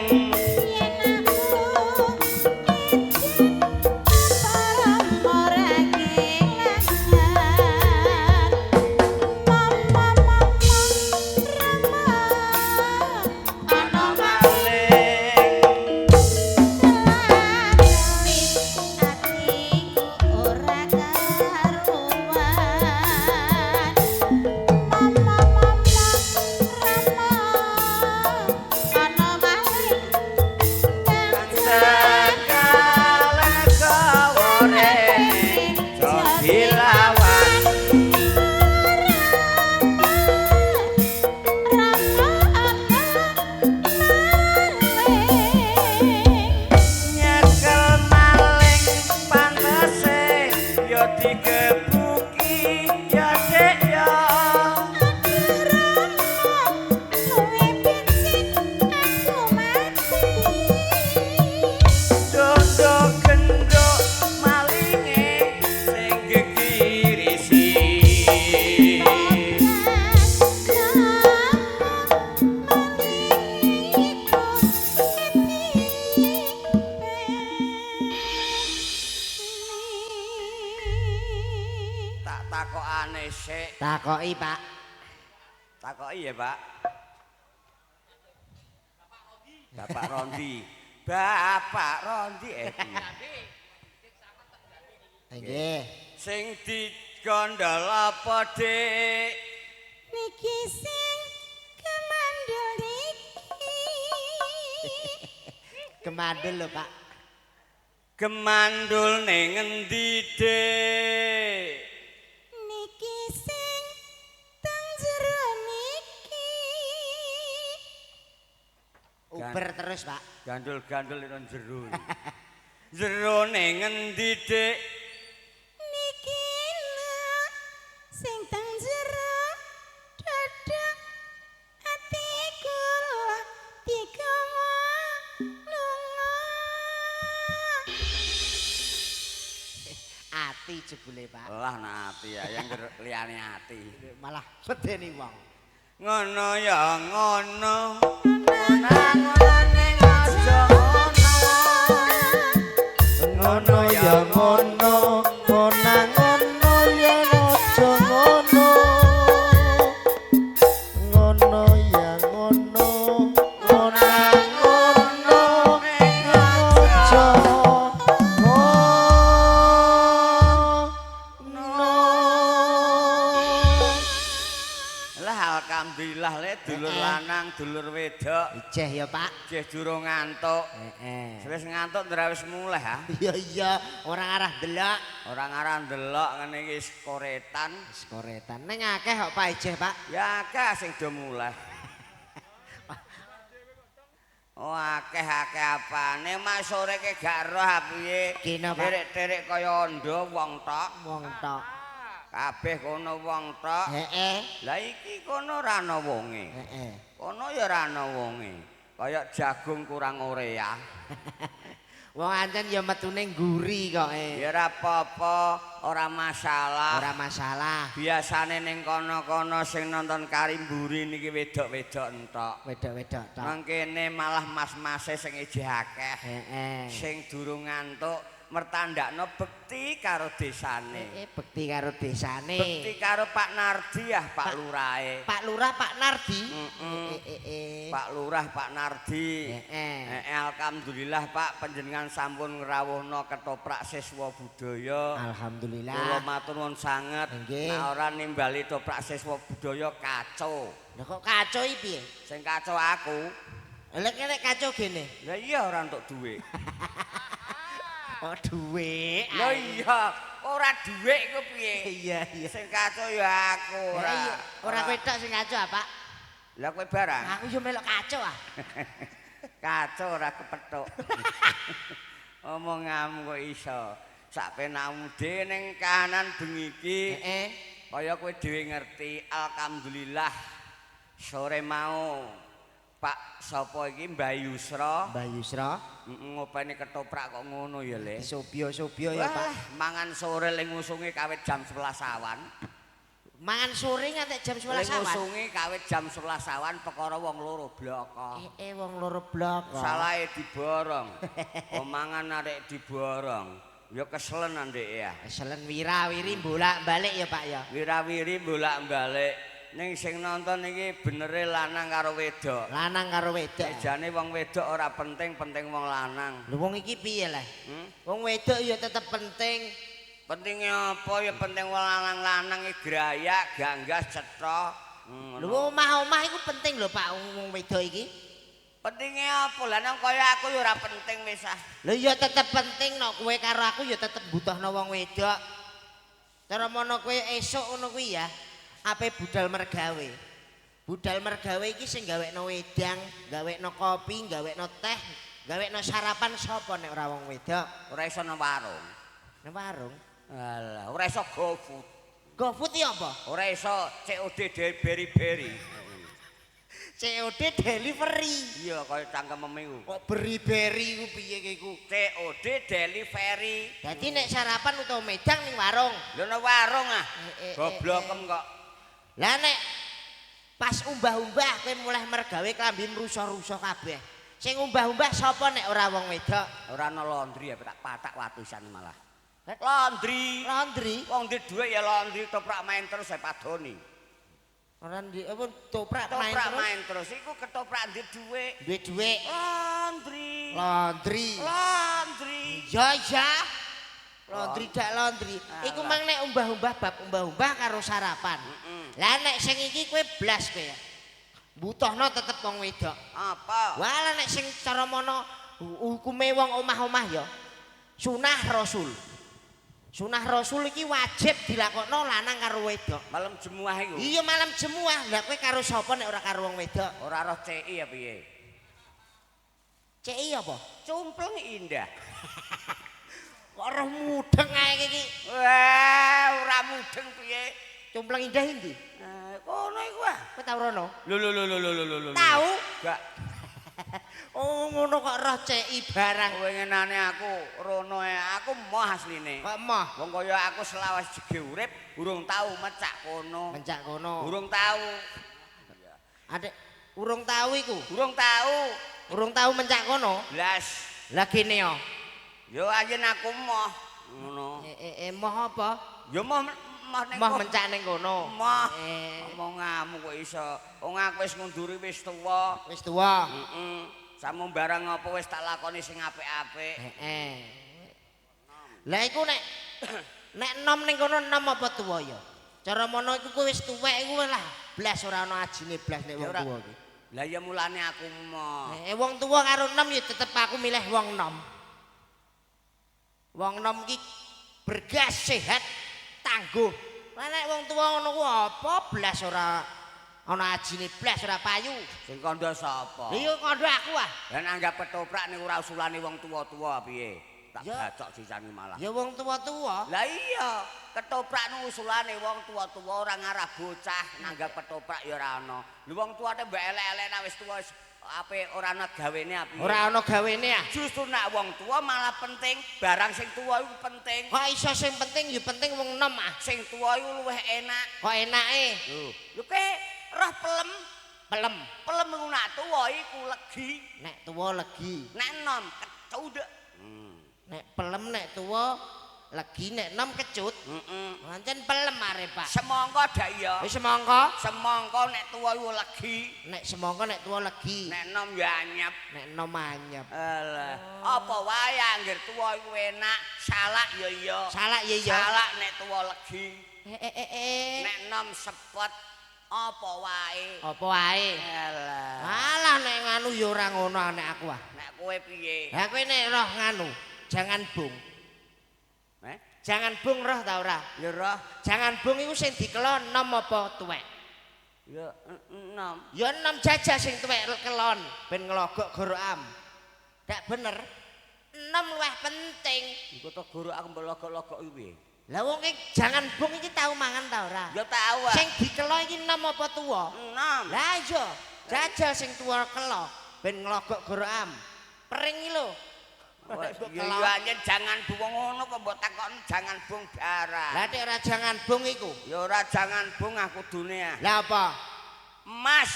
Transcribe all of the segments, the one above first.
Yen aku ijen para kelangan. Mama mama rama ana Maling. Atiku ora karuan. Mama mama rama ana maling kang Segala gawa rene jadi lawan. Rama ana maling. Nyekel maling pantese ya digebuki ya Dik ya. Aduh Rama, luwe bensin aku mati. Dodo genduk malinge sing gegirisi. Tak takokane sik. Takoki, Pak. Takoki ya, Pak. Bapak Rondi. Bapak Rondi piye? Nggih. Sing digondol apa, Dik? Niki sing kemandul niki. Kemandul lho, Pak. Gemandul ning ngendi, Dik? Niki sing teng jero niki. Uber terus, Pak. Gandul-gandul nang jero. Jero ning ngendi, Dik? Niki lho sing teng jero dada ati kula digawa lunga. Ati jebule, Pak. Lah nak ati ya, yang liyane ati. Malah medeni wong. Ngono ya ngono. Ngono ning aja ngono. Ngono ya ngono, ngono ngono ya aja ngono. Ngono ya ngono, ngono ngono aja ngono. Lah alhamdulillah le dulur lanang, dulur wedok Ijeh ya, Pak. jeh durung ngantuk. Heeh. Wis ngantuk ndra wis mulih ha. Iya iya, ora ngarah delok. Ora ngarah ndelok ngene iki koretan. Wis koretan. Ning akeh kok Pak ijeh, Pak. Ya akeh sing do mulih. Oh akeh-akeh apane mak sore ke gak roh piye. Kena, Pak. Tirik-tirik kaya ondo wong tok. Wong tok. Kabeh kono wong tok. Heeh. Lah iki kono ora ana wonge. Heeh. Kono ya ora ana wonge. Kaya jagung kurang urea. Wong ancen ya metune ngguri kok e. Ya ora apa-apa, ora masalah. Ora masalah. Biasane ning kono-kono sing nonton karimburi niki wedok-wedok entok. Wedok-wedok tok. Nang kene malah mas-mase sing ijeh akeh. Heeh. Sing durung ngantuk mertandakno bekti karo desane. Bekti karo desane. Bekti karo Pak Nardi ah, Pak Lurahe. Pak Lurah, Pak Nardi. Pak Lurah, Pak Nardi. Alhamdulillah Pak panjenengan sampun ngrawuhna ketoprak siswa budaya. Alhamdulillah. Kula matur nuwun sanget. Nggih. Nek ora nimbali toprak siswa budaya kacau. Lah kok kacau iki piye? Sing kacau aku. Lah nek kacau gene. Lah iya ora entuk dhuwit. Oh dhuwit. Lah iya, ora dhuwit iku piye? Iya iya. Sing kacau ya aku ora. Iya, ora kowe tok sing kacau ah, Pak. Lah kowe barang. Aku yo melok kacau ah. Kacau ora kepethuk. Omonganmu kok iso. Sak penakmu dhewe ning kahanan bengi iki. Heeh. Kaya kowe dhewe ngerti, alhamdulillah sore mau Pak sapa iki Mbah Yusra. Mbah Yusra. Ngopeni ketoprak kok ngono ya, Le. Sobyo-sobyo ya, Pak. Wah, mangan sore ling ngusunge kawit jam 11 awan. Mangan sore nganti jam 11 Ling awan. ngusungi kawit jam 11 awan perkara wong loro bloko. Wong loro bloko. Salahe diborong. Wong mangan arek diborong. Ya keselen ndek ya. Keselen wira-wiri bolak-balik ya Pak ya. Wira-wiri bolak-balik. Ning sing nonton iki benere lanang karo wedok. Lanang karo wedok. Jane wong wedok ora penting, penting wong lanang. Lho wong iki piye lah? Hmm? Wong wedok ya tetep penting. Pentingnya apa ya penting wong lanang-lanang iki grayak, ganggas, cetha. Lho omah-omah iku penting lho Pak wong wedok iki. Pentingnya apa? Lah nang kaya aku ya ora penting wis ah. Lho ya tetep penting nek kowe karo aku ya tetep butuhno wong wedok. Cara mono kowe esuk ngono kuwi ya, ape budal mergawe. Budal mergawe iki sing gawekno wedang, gawekno kopi, gawekno teh, gawekno sarapan sapa nek ora wong wedok? Ora iso nang warung. Nang warung. Alah, ora iso GoFood. GoFood iki apa? Ora iso COD beri-beri. COD delivery. Iya kaya cangkem iku. Kok beri-beri ku piye iku? COD delivery. Dadi nek sarapan utawa medang ning warung. Lho nang warung ah. Goblokem kok. Lah nek pas umbah-umbah kowe mulih mergawe klambi mrusuh-rusuh kabeh. Sing umbah-umbah sapa nek ora wong wedok? Ora ana laundry ya tak patak watusan malah. Laundry. Laundry. Wong duwe dhuwit ya laundry toprak main terus saya padoni. Ora ndi apa toprak main Ketoprak terus. main terus iku ketoprak duwe dhuwit. Duwe dhuwit. Laundry. Laundry. Laundry. Ya ya. Laundry dak laundry. Iku mang nek umbah-umbah bab umbah-umbah karo sarapan. Lah nek sing iki kowe blas kowe ya. Butuhno tetep wong wedok. Apa? Wah nek sing cara mono hukume wong omah-omah ya. Sunah Rasul. Sunah Rasul iki wajib dilakokno lanang karo wedok. Malam jemuah iku. Iya malam jemuah. Lah kowe karo sapa nek ora karo wong wedok? Ora roh CI ya piye? CI apa? Cumpleng indah. Kok roh mudeng ae iki. Wah, ora mudeng piye? Cumpleng indah endi? Kono iku ah. Kowe tau rono? Lho lho lho lho lho lho lho. Tau? Gak. Oh ngono kok roh CI barang. Winginane aku rono ae, aku moh asline. Kok moh? Wong kaya aku selawas jege urip urung tau mecak kono. Mencak kono. Urung tau. Adek urung tau iku. Urung tau. Urung tau mencak kono. Blas. Lah kene yo. Yo anjen aku moh ngono. Moh apa? Yo moh moh ning Moh mencak ning kono. Moh. Omonganmu kok iso. Wong aku wis ngunduri wis tuwa. Wis tuwa. Heeh. Samu barang apa wis tak lakoni sing apik-apik. Heeh. Lah iku nek nek enom ning kono enom apa tuwa ya? Cara mono iku kowe wis tuwek iku lah blas ora ana ajine blas nek wong tuwa iki. Lah ya mulane aku moh. Wong tuwa karo enom ya tetep aku milih wong enom. Wong enom iki bergas sehat tangguh. Lah nek wong tuwa ngono ku apa blas ora ana ajine blas ora payu. Sing kandha sapa? Lha iya kandha aku ah. Lah nanggap ketoprak ning ora usulane wong tuwa-tuwa piye? Tak bacok sisane malah. Ya wong tuwa-tuwa. Lah iya, ketoprak nu usulane wong tuwa-tuwa ora ngarah bocah nanggap ketoprak ya ora ana. Lho wong tuwa te mbok elek-elek nek wis tuwa wis ape ora ana gawene apiye? Ora ana gawene ah. Justru nek wong tuwa malah penting, barang sing tuwa iku penting. Kok iso sing penting ya penting wong enom ah. Sing tuwa iku luwih enak. Kok enake? Lho, lho ke roh pelem. Pelem. Pelem iku nek tuwa iku legi. Nek tuwa legi. Nek enom kecundhek. Nek pelem nek tuwa legi, nek enom kecut. Heeh. Pancen pelem are, Pak. Semangka dak iya. Wis semangka. Semangka nek tuwa iku legi. Nek semangka nek tuwa legi. Nek enom ya anyep. Nek enom anyep. Alah, apa wae anggere tuwa iku enak, salak ya iya. Salak ya iya. Salak nek tuwa legi. Nek enom sepet apa wae. Apa wae. Alah. Alah nek nganu ya ora ngono nek aku ah. Nek kowe piye? Lah kowe nek roh nganu, jangan bung. Jangan bung roh ta ora? Ya roh. Jangan bung iku sing dikelon enom apa tuwek? Ya enom. Ya enom jajah sing tuwek kelon ben nglogok gorokam. Dak bener. Enom luwih penting. Iku to gorok aku mbok logok-logok iku piye? Lah wong iki jangan bung iki tau mangan ta ora? Ya tau. Sing dikelo iki enom apa tuwa? Enom. Lah iya, jajal sing tuwa kelo ben nglogok gorokam. Pring iki lho. Ya anjen jangan buwong ngono kok mbok takon jangan bung barang. Lah nek ora jangan bung iku. Ya ora jangan bung aku kudune. Lah apa? Emas.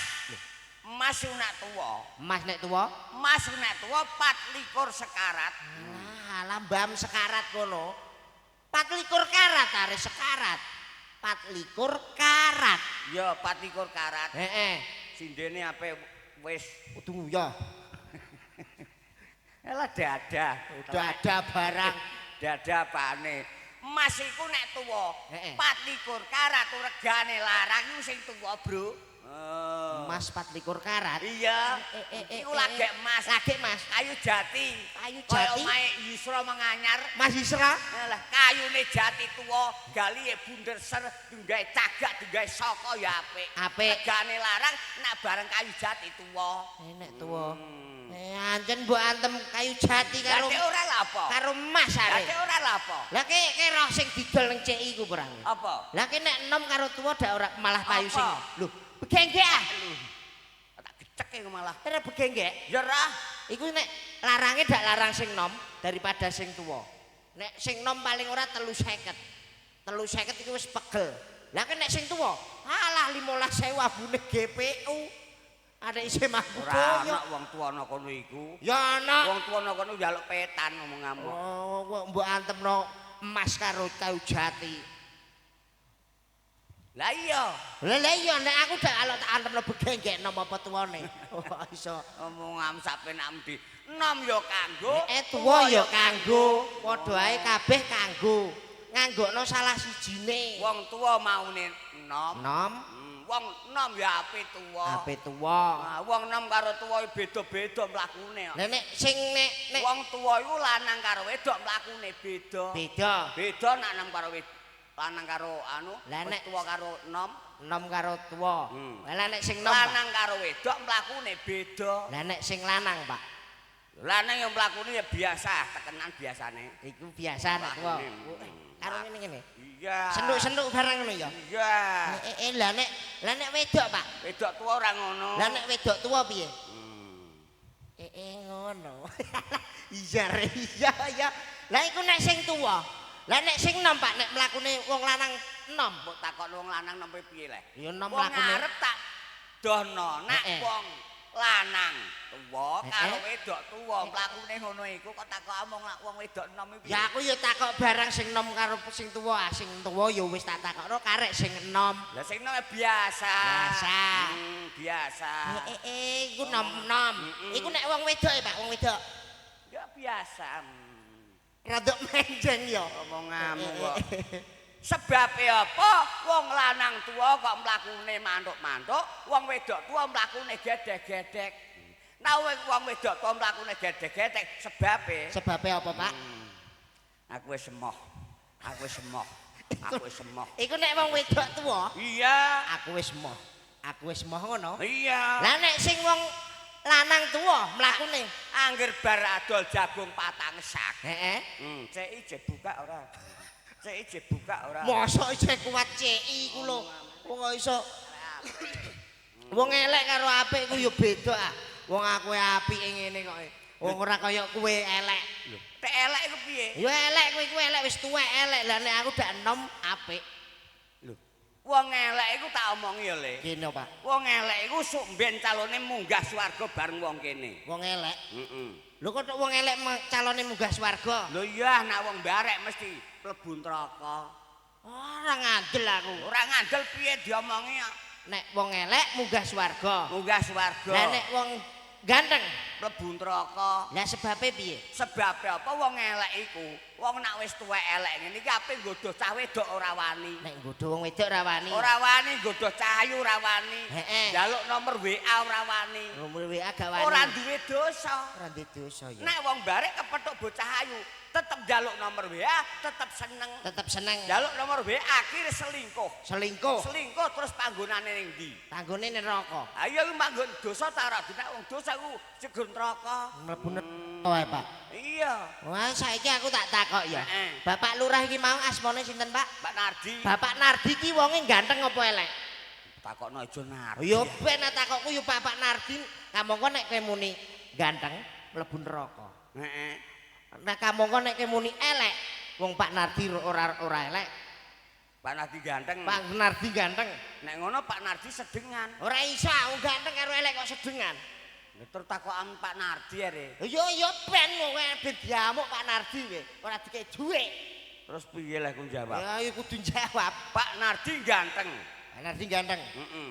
Emas iku nek tuwa. Emas nek tuwa? Emas nek tuwa 24 sekarat. Alah, mbam sekarat kono. 24 karat are sekarat. 24 karat. Ya 24 karat. Heeh. Sindene ape wis kudu ya. Elah dada, udah ada barang. Dada apane? Emas iku nek tuwa 24 karat regane larang iku sing tuwa, Bro. Emas 24 karat. Iya. Iku lagek emas. Lagek Mas. Kayu jati. Kayu Kaya jati. omahe Yusra Menganyar. Mas Yusra. Lah kayune jati tuwa, galihe bunder ser, digawe cagak, digawe saka ya apik. Apik. Regane larang nek bareng kayu jati tuwa. Nek tuwa. Ancen mbok antem kayu jati karo Lah ora lha apa? Karo emas are. Lah ora lha apa? Lah ke roh sing didol nang CI ku ora. Apa? Lah ke nek enom karo tuwa dak ora malah payu sing. Lho, begenggek ah. Tak geceke malah. Ora begenggek. Ya ora. Iku nek larange dak larang sing nom daripada sing tuwa. Nek sing nom paling ora 350. 350 iku wis pegel. Lah ke nek sing tuwa, alah 15.000 abune GPU. Ada isih mampu ora ana wong tuwa ana kono iku. Ya ana. Wong tuwa ana kono njaluk petan ngomong ngamuk. Oh, kok mbok antemno emas karo kayu jati. Lah iya. Lah iya nek aku dak alok tak antemno begenggek nom apa tuwane. Oh iso omong sapenak ndi. Nom ya kanggo, tuwa ya kanggo. Padha ae kabeh kanggo. Nganggokno salah sijine. Wong tuwa maune nom. Nom. Wong nom ya ape tuwa. Ape tuwa. Nah, wong nom karo tuwa beda-beda mlakune. Lah nek sing nek wong tuwa iku lanang karo wedok mlakune beda. Beda. Beda nek nom karo lanang karo anu, nek tuwa karo nom, nom karo tuwa. Lah nek sing nom lanang karo wedok mlakune beda. Lah nek sing lanang, Pak. Lanang yang mlakune ya biasa, tekenan biasane. Iku biasa nek tuwa. Karo ngene-ngene. Iya. Senduk-senduk barang ngono ya. Iya. Lah nek wedok, Pak. Wedok tuwa ora ngono. Lah nek wedok tuwa piye? Ngono. Iya iya iya. Lah iku nek sing tuwa. Lah nek sing nom, Pak, nek mlakune wong lanang nom, mbok takon wong lanang nom piye le? Ya nom wong mlakune. Arep tak dohno nek wong lanang tuwa karo wedok tuwa mlakune ngono iku kok takok omong wong wedok nom iki. Ya aku ya takok barang sing nom karo sing tuwa, sing tuwa ya wis tak takokno karek sing enom. Lah sing nom biasa. Biasa. Biasa. Iku nom-nom. Iku nek wong wedok ya, Pak, wong wedok. Ya biasa. Rada menjeng ya. Omonganmu kok. Sebabe apa wong lanang tuwa kok mlakune mantuk-mantuk, wong wedok tuwa mlakune gedhek-gedhek. Nah wong wedok tuwa mlakune gedhek-gedhek sebabe. Sebabe apa, Pak? Aku wis emoh. Aku wis emoh. Aku wis emoh. Iku nek wong wedok tuwa? Iya. Aku wis emoh. Aku wis emoh ngono. Iya. Lah nek sing wong lanang tuwa mlakune angger bar adol jagung patang sak. Heeh. CI je buka ora? CI je buka ora? Mosok isih kuat CI ku lho. Wong kok iso. Wong elek karo apik ku ya beda ah. Wong aku apike ngene kok. Wong ora kaya kowe elek. Lho, tek elek iku piye? Ya elek kowe iku elek wis tuwek elek. Lah nek aku dak enom apik. Lho, wong elek iku tak omongi ya, Le. Kene, Pak. Wong elek iku sok mben calone munggah swarga bareng wong kene. Wong elek? Heeh. Lho kok wong elek calone munggah swarga? Lho iya, nek wong barek mesti mlebu neraka. Ora ngandel aku. Ora ngandel piye diomongi kok. Nek wong elek munggah swarga. Munggah swarga. Lah nek wong ganteng mlebu neraka. Lah sebabe piye? Sebabe apa wong elek iku? Wong nek wis tuwek elek ngene iki ape nggodho cah wedok ora wani. Nek nggodho wong wedok ora wani. Ora wani nggodho cah ayu ora wani. Heeh. Njaluk nomor WA ora wani. Nomor WA gak wani. Ora duwe dosa. Ora duwe dosa ya. Nek wong barek kepethuk bocah ayu, tetep njaluk nomor WA, tetep seneng. Tetep seneng. Njaluk nomor WA akhire selingkuh. Selingkuh. Selingkuh terus panggonane ning ndi? Panggone ning neraka. Ha iya iku manggon dosa ta ora nek wong dosa iku jegur neraka. Mlebu neraka wae, Pak. Iya. Wah, saiki aku tak takok ya. Bapak Lurah iki mau asmane sinten, Pak? Pak Nardi. Bapak Nardi ki wonge ganteng apa elek? Takokno aja Nardi. Ya ben takokku ya Bapak Nardi, kamangka nek kowe muni ganteng mlebu neraka. Heeh. Nek kamangka nek kemuni elek, wong Pak Nardi ora ora elek. Pak Nardi ganteng. Pak Nardi ganteng. Nek ngono Pak Nardi sedengan. Ora iso, wong ganteng karo elek kok sedengan. Terus takokan Pak Nardi are. Ya ya ben kowe ben diamuk Pak Nardi kowe, ora dikek dhuwit. Terus piye leh ku jawab? Ya ya kudu jawab. Pak Nardi ganteng. Pak Nardi ganteng. Heeh.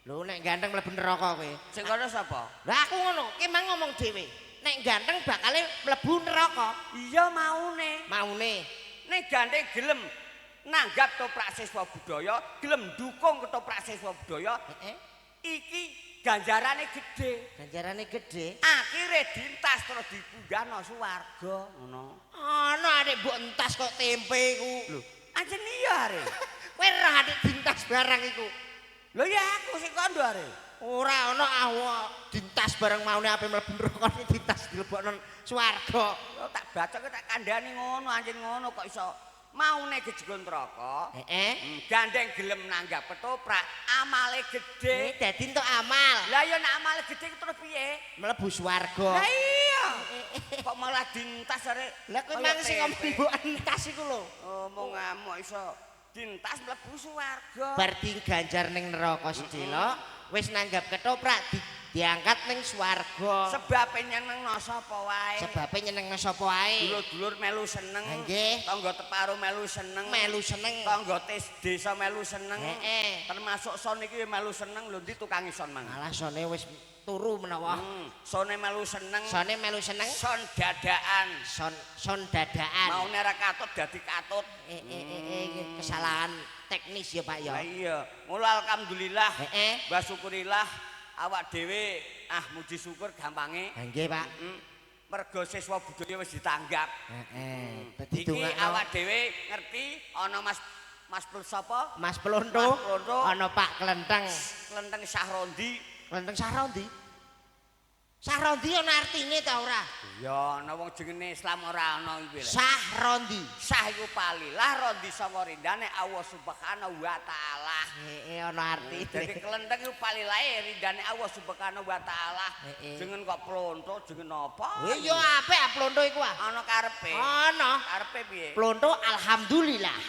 Lho nek ganteng mlebu neraka kowe. Sing kono sapa? Lah aku ngono, ki mang ngomong dhewe. Nek ganteng bakale mlebu neraka. Iya maune. Maune. Nek ganteng gelem nanggap toprak siswa budaya, gelem dukung ketoprak siswa budaya, Heeh. iki ganjarane gedhe. Ganjarane gedhe. Akhire dintas terus dipunggahno swarga ngono. Ana adik mbok entas kok tempe iku. Lho, anjen iya are. Kowe roh adik dintas barang iku. Lho ya aku sing kandha are. Ora ana awak dintas bareng maune ape mlebu neraka dintas dilebokno swarga. Yo tak bacoke tak kandhani ngono anjen ngono kok iso maune gejegon neraka. Heeh. Gandeng gelem nanggap ketoprak, amale gedhe. Dadi entuk amal. Lah ya nek amale gedhe terus piye? Mlebu swarga. Lah iya. Kok malah dintas are. Lah kowe mang sing ngomong mbok entas iku lho. Ngomong ngamuk iso dintas mlebu swarga. Bar diganjar ning neraka sedhela, wis nanggap ketoprak diangkat ning swarga. Sebabe nyenengno sapa wae. Sebabe nyenengno sapa wae. Dulur-dulur melu seneng. Nggih. Tangga teparo melu seneng. Melu seneng. Tangga desa melu seneng. Heeh. Termasuk son iki melu seneng lho ndi tukang son mang. Alah sone wis turu menawa. Sone melu seneng. Sone melu seneng. Son dadaan. Son dadaan. Maune ra katut dadi katut. Kesalahan teknis ya Pak ya. Lah iya. Mula alhamdulillah. Heeh. Wa syukurillah awak dhewe muji syukur gampange. Ha nggih Pak. Mergo siswa budaya wis ditanggap. Heeh. Dadi iki awak dhewe ngerti ana Mas Pul sapa? Mas Plonto. Ana Pak Klenteng. Klenteng Sahrondi. Klenteng Sahrondi. Sahrondi ana artine ta ora? Ya ana wong jenenge Islam ora ana iki lho. Sahrondi. Sah iku palilah rondi saka rindane Allah Subhanahu wa taala. Heeh ana artine. Dadi klenteng iku palilahe rindane Allah Subhanahu wa taala. Jeneng kok plonto jeneng apa? Ya apik plonto iku ah. Ana karepe. Ana. Karepe piye? Plonto alhamdulillah.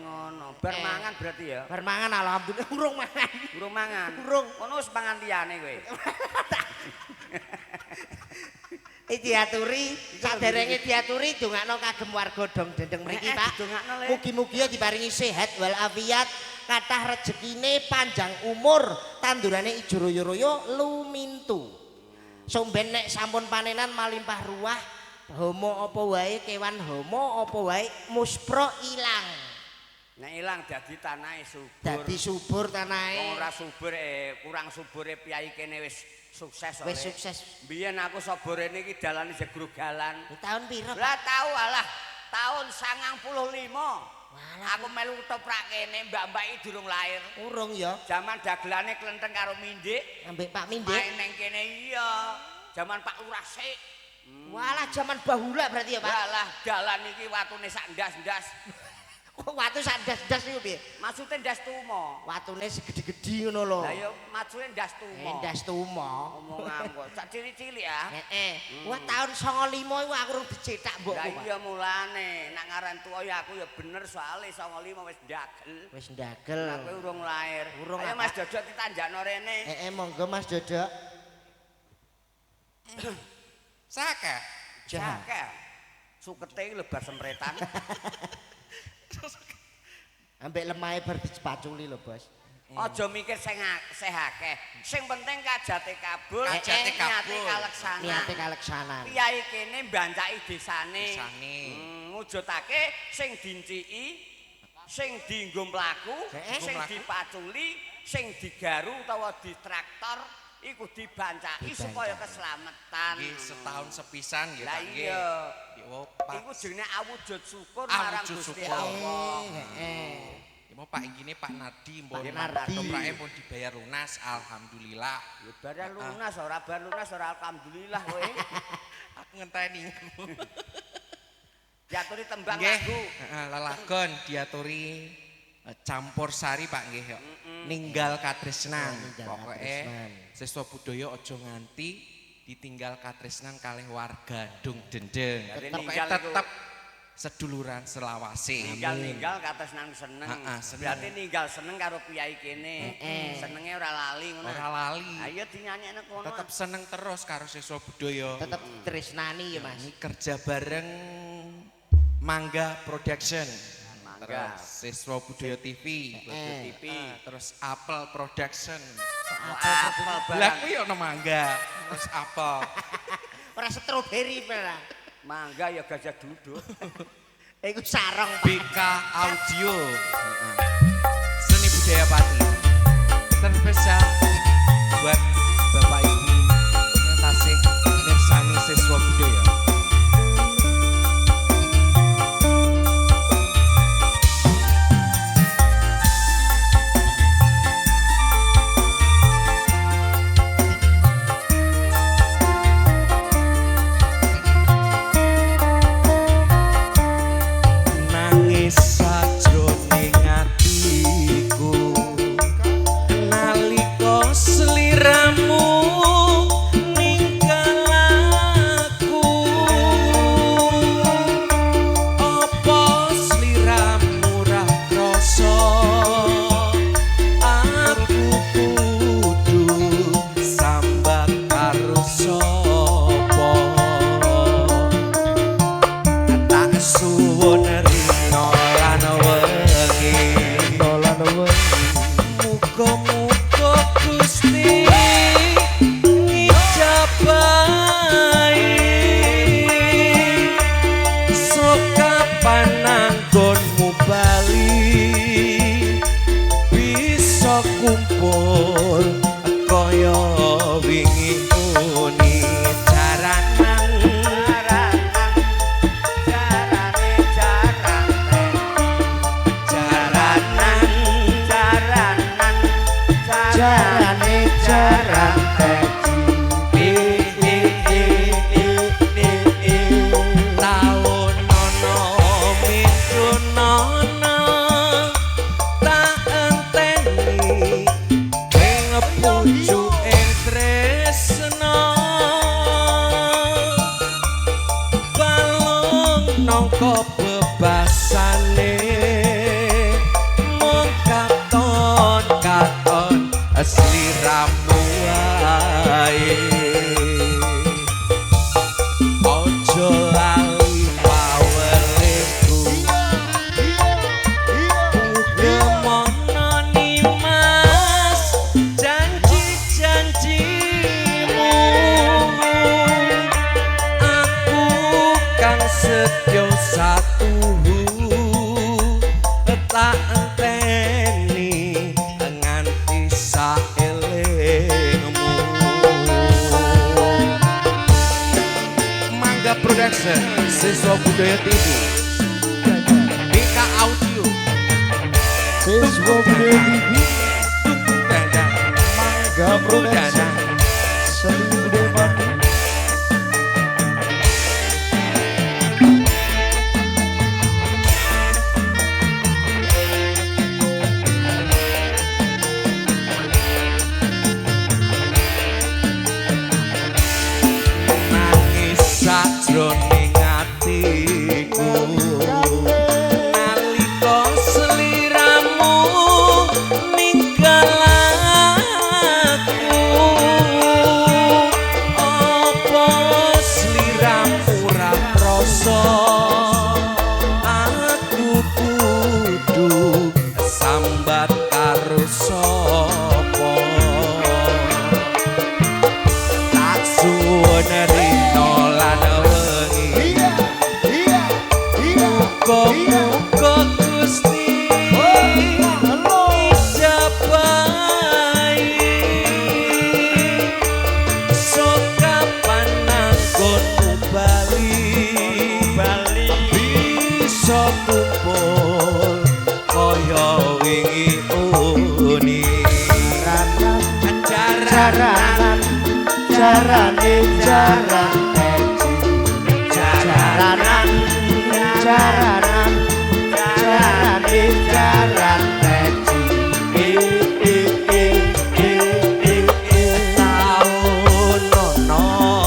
Ngono. Bar mangan berarti ya. Bar mangan alhamdulillah urung mangan. Urung mangan. Urung. Ngono wis mangan liyane kowe. Iki diaturi, saderenge diaturi dongakno kagem warga Dong Dendeng mriki Pak. Mugi-mugi diparingi sehat walafiat, kathah rejekine, panjang umur, tandurane ijo royo-royo lumintu. Somben nek sampun panenan malimpah ruah, homo apa wae, kewan homo apa wae muspro ilang. Nek ilang dadi tanahe subur. Dadi subur tanahe. Wong ora subur kurang subure piyai kene wis sukses. Wis sukses. Biyen aku saborene iki dalane jegrugalan. Tahun piro? Lah tau alah tahun 95. Walah aku melu ketoprak kene mbak-mbak iki durung lahir. Urung ya. Jaman dagelane klenteng karo Mindik. Ambek Pak Mindik. Main nang kene iya. Jaman Pak Lurah sik. Walah jaman bahula berarti ya Pak. Walah dalan iki watune sak ndas-ndas. Kok watu sak ndas-ndas iku piye? Maksude ndas tumo. Watune segede-gede ngono lho. Lah ya maksude ndas tumo. Ndas tumo. Omongan kok sak cilik-cilik ah. Heeh. Wah tahun 95 iku aku urung dicetak mbokku. Lah iya mulane nek ngaran tuwa ya aku ya bener soalé 95 wis ndagel. Wis ndagel. Aku urung lahir. Urung. Ayo Mas Dodok ditanjakno rene. Heeh monggo Mas Dodok. Saka. Saka. Sukete lebar sempretan. Ambek lemahe bar dipaculi lho, Bos. Aja mikir sing akeh. Sing penting kajate kabul, kajate kabul, kaleksanan. Niate kaleksanan. Piyai kene mbancaki desane. Desane. Ngujudake sing dinciki, sing dienggo mlaku, sing dipaculi, sing digaru utawa ditraktor iku dibancaki supaya keselamatan. Nggih, setahun sepisan nggih Pak nggih. Lah iya. Iku jenenge awujud syukur marang Gusti Allah. Heeh. Ya mau Pak ingine Pak Nardi mpun ketoprake pun dibayar lunas alhamdulillah. Ya bayar lunas ora bayar lunas ora alhamdulillah kowe. Aku ngenteni. Diaturi tembang lagu. Heeh, lelagon diaturi campur sari Pak nggih yo. Ninggal katresnan. Pokoke siswa budaya aja nganti ditinggal katresnan kalih warga Dung Dendeng. Tetep seduluran selawase. Ninggal-ninggal katresnan seneng. Berarti ninggal seneng karo piyai kene. Senenge ora lali ngono. Ora lali. Ayo dinyanyekne kono. Tetep seneng terus karo siswa budaya. Tetep tresnani ya Mas. Ini kerja bareng Mangga Production. Mangga. Terus Siswa Budaya TV, TV. Terus Apple Production. Apple barang. Lah kuwi ono mangga, terus apel. Ora stroberi ora. Mangga ya gajah duduk. Iku sarong Pak. BK Audio. Seni Budaya Pati. Terspesial buat Bapak Ibu yang tasih mirsani siswa budaya. Siswa Budaya TV, BK Audio, Siswa Budaya TV, Mangga Production, Seni Budaya Pati. Nangis sajroning atiku nalika sliramu ninggal aku, apa sliramu ora krasa aku kudu sambat karo sapa, tak suwun rina lan wengi. Muga-muga Gusti ijabahi sokapan anggonmu bali bisa kumpul kaya wingi uni. Jaranan, jarane jaran teji, jaranan, jaranan, jarane jaran teji. E e e e e e taun ono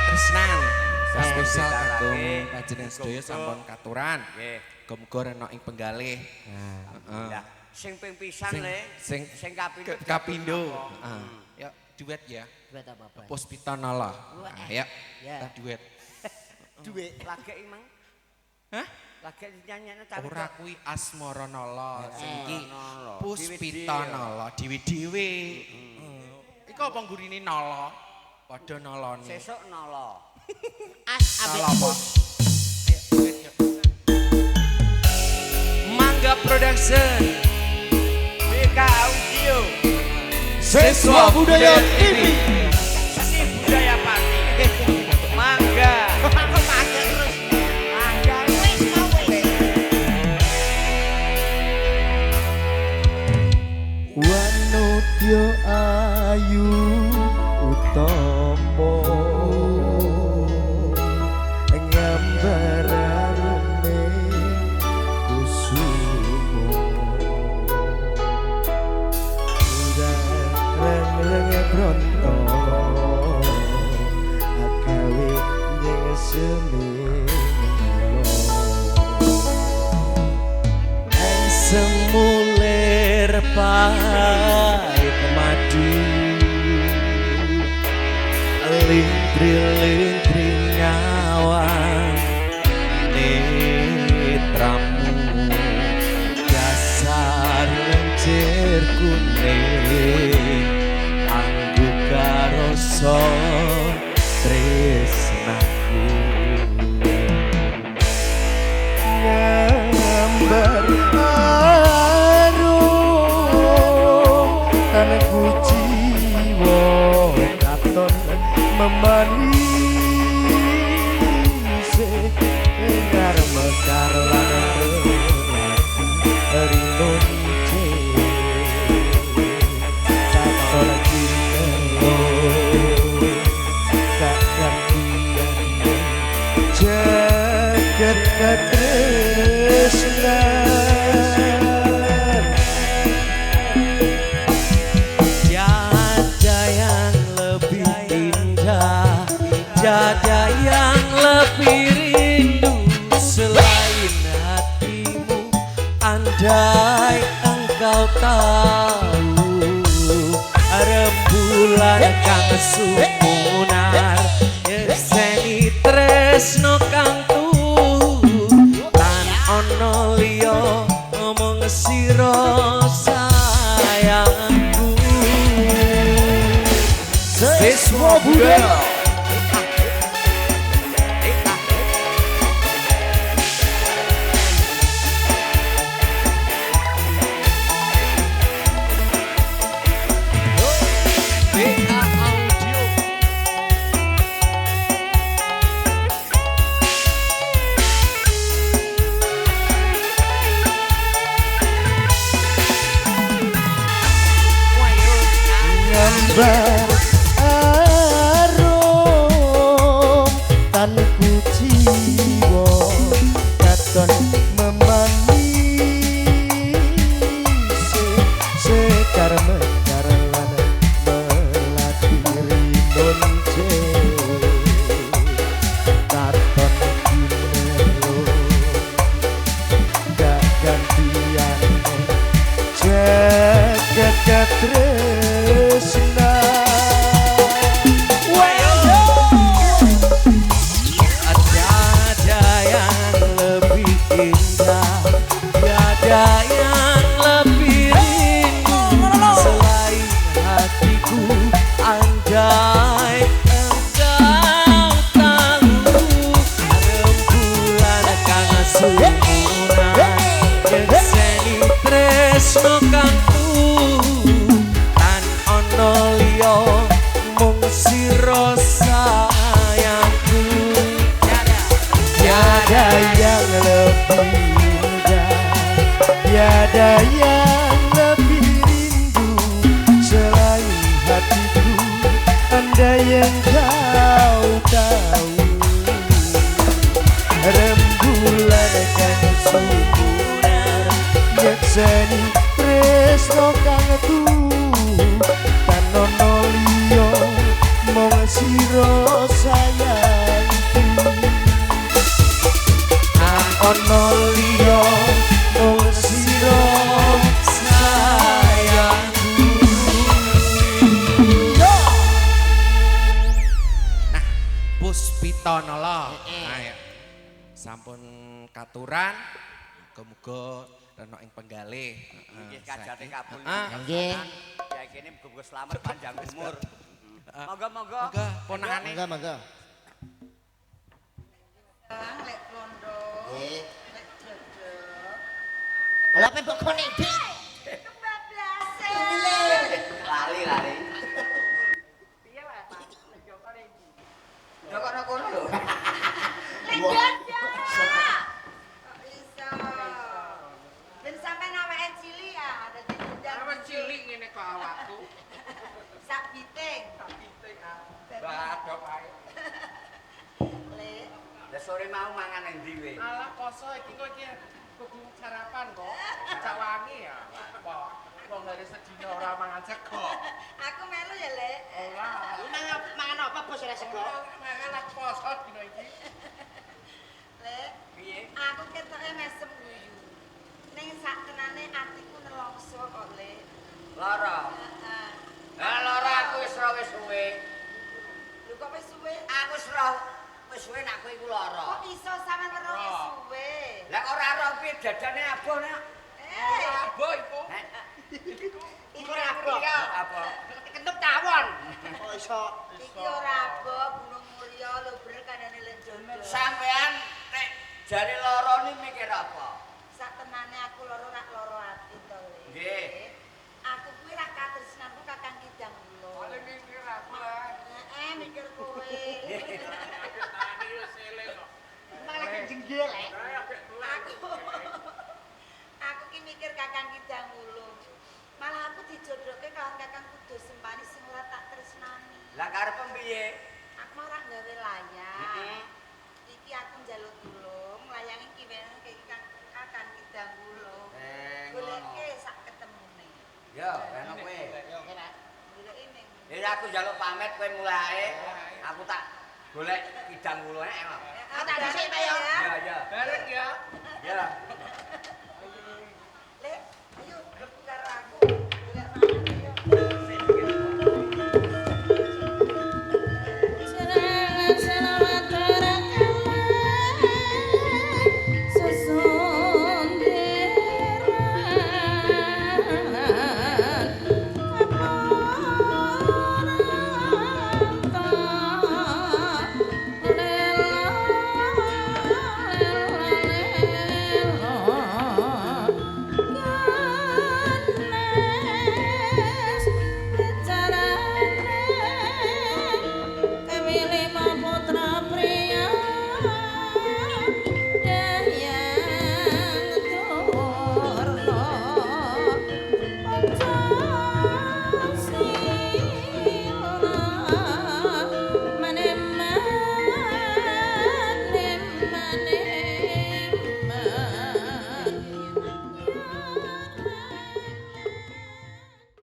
Katresnan. Spesial kagem panjenengan sedaya sampun katuran. Nggih. Muga-muga rena ing penggalih. Heeh. Lah, sing ping pisan le, Sing sing kapindho. Kapindo. Heeh. Ya, duet ya. Duet apa, Pak? Puspita Nala. Nah, ya. Ya. Kita duet. Duet. Lagek imang. Hah? Lagek dinyanyekne tapi Ora kuwi Asmara Nala, sing iki Nala. Puspita Nala dhewe-dhewe. Heeh. Iku apa nggurine Nala? Padha nalane. Sesuk nala. As ambek Nala apa? pus. Ayo, duet yuk. Mangga Production. BK Audio. Siswa Budaya TV. Seni budaya Pati. Mangga. Aku mangga terus. Mangga. Wis mau wis. Wanodya ayu utama ngambar arume kusumo reng-reng bronto agawe nyengsemi Semulir pahit madu lintri-lintri ngawang netramu dasar lencir kuning anggu karoso tresnaku ngambar arum tanku jiwa katon memanise ngar mekar lan rinonce katon kinelo tak gantian jagat katresnan. Tiada yang lebih indah, tiada yang lebih rindu selain hatimu. Andai engkau tahu rembulan kang sumunar yekseni tresno kang tuhu tan ana liya mung sira sayangku. Siswa Budaya. BA Audio. Ngambar arum tanku jiwa katon memanise sekar mekar lan melati rinonce katon kinelo gak gantian jagat katresnan. Tiada yang lebih indah, tiada yang lebih rindu selain hatiku. Andai engkau tahu rembulan kang sumunar yekseni tresno kang tuhu tan ana liya mung sira sayangku. Tiada yang lebih indah, tiada yang lebih rindu selain hatiku. Andai engkau tahu rembulan kang sumunar yekseni tresno kang tuhu tan ana liya mung sira sayang. Suwita Nala. Ayo. Sampun katuran. Muga-muga rena ing penggalih. Nggih kajate kabul. Nggih. Ya kene muga-muga slamet panjang umur. Monggo-monggo. Monggo ponakane. Monggo monggo. Lek londo. Nggih. Lek dodok. Lha apa mbok kone Dik? Kebablasan. Lali lali. Piye wae, Pak? Yo kono kono lho. Lek dodok. Kok iso. Ben sampean awake cilik ya, dadi diundang. Awak cilik ngene kok awakku. Sak biting. Sak biting ah. Badok ae. Lek. Lah sore mau mangan endi we? Alah poso iki kok iki kudu sarapan kok. Cak wangi ya. Apa? Wong hari sedina ora mangan sego. Aku melu ya, Lek. Ora. Mangan apa bos ora sego? Mangan aku poso dina iki. Lek, Piye? aku ketoke mesem guyu. Ning sak tenane atiku nelongso kok, Lek. Lara. Heeh. Lah lara aku wis ora wis suwe. Lho kok wis suwe? Aku wis ora wis suwe nek kowe iku lara. Kok iso sampean weruh wis suwe? Lah ora ora piye dadane aboh nek. Eh, Aboh iku. Heh, Iku ora aboh. apa? Kentut tawon. Kok iso? iki ora aboh Gunung Mulya lho bener kandhane Lek Jojo. Sampean nek jare lara ni mikir apa? Sak tenane aku lara rak lara ati to, Lek. Nggih. Aku kuwi rak katresnanku Kakang Kidang Wulung. Paling mikir aku lah. Heeh, mikir kowe. Tani wis eling kok. Malah jenggel lek. Aku ki mikir Kakang Kidang Wulung. Malah aku dijodohke karo Kakang Kudus Sempani sing ora tak tresnani. Lah karepe piye? Aku ora gawe layang. Heeh. Iki aku njaluk tulung, layange kiwene iki Kakang Kidang Wulung. Eh, ngono. Goleke sak ketemune. Yo, reno kowe. Yo kene. Goleke ning Ya aku njaluk pamit kowe mulai. Aku tak golek kidang wulunge emang. Aku tak dhisik, Pak, yo. Ya, ya. Bareng ya.